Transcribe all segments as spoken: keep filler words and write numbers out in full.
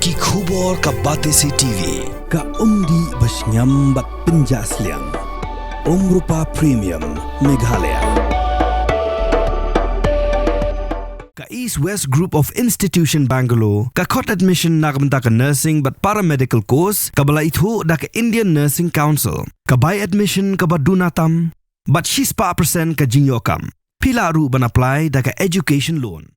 Ki khubor ka Batesi T V, ka umdih ba shngiam bad pynjah sliang. Umrupa Premium, Meghalaya. Ka East West Group of Institution Bangalore, ka khot admission na ka bynta ka nursing bad paramedical course, kaba la ithuh da ka Indian Nursing Council, ka bai admission kaba duna tam, bad shispah percent ka jingïoh kam. Phi lah ruh ban apply da ka education loan.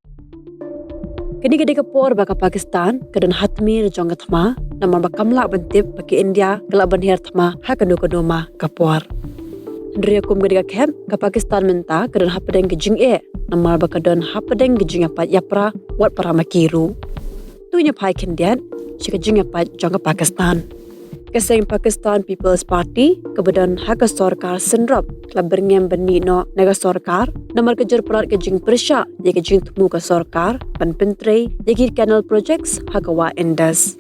Kane ka dei ka por ba ka Pakistan ka don ha tmier jong ka thma, namar ba kam lah ban tip ba ka India ka lah ban her thma ha kano kano ma ka por. Hynrei kum ka dei ka khep, ka Pakistan mynta ka don hapdeng ka jingeh, namar ba ka don hapdeng ka jingïapait ïapra wat para ma ki ruh. To ngin ïa phai khyndiat sha ka jingïapait jong ka Pakistan. Ka seng Pakistan People's Party, kaba don ha ka sorkar synrop, ka la byrngem ban ïeh noh na ka sorkar namar ka jur palat ka jingpyrshah ïa ka jingthmu ka sorkar ban pyntrei ïa ki canal projects ha ka wah Indus.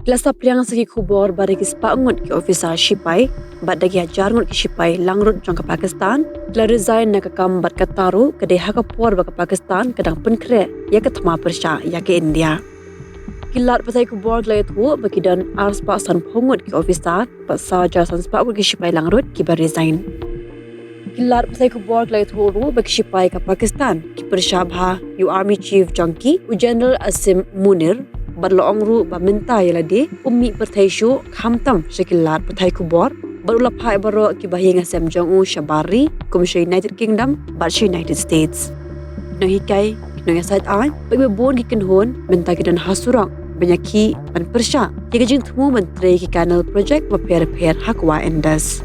Ki la saphriang sa ki khubor ba da ki spah ngut ki officer shipai bad da ki hajar ngut ki shipai langrut jong ka Pakistan ki la resign na ka kam bad kata ruh ka dei ha ka por ba ka Pakistan ka dang pynkhreh ïa ka thma pyrshah ïa ka India. Ki lad pathai khubor ki la ïathuh ba ki don arspah sanphew ngut ki officer bad saw hajar san spah ngut ki shipai langrut kiba resign. Ki lad pathai khubor ki la ïathuh ruh ba ki shipai ka Pakistan ki pyrshah bha ïa u Army Chief jong ki, u General Asim Munir, bad la ong ruh ba mynta ïa lade um mih pyrthei shuh, khamtam sha ki lad pathai khubor, bad u la phah baroh kiba hiar ïa ka sem jong u shabar ri, kum sha United Kingdom bad sha United States. Ki nonghikai, ki nongïasaid aiñ bad kiba bun ki kynhun mynta ki don ha surok ban ïakhih ban pyrshah ïa ka jingthmu ban trei ki canal project bapher bapher ha ka wah Indus.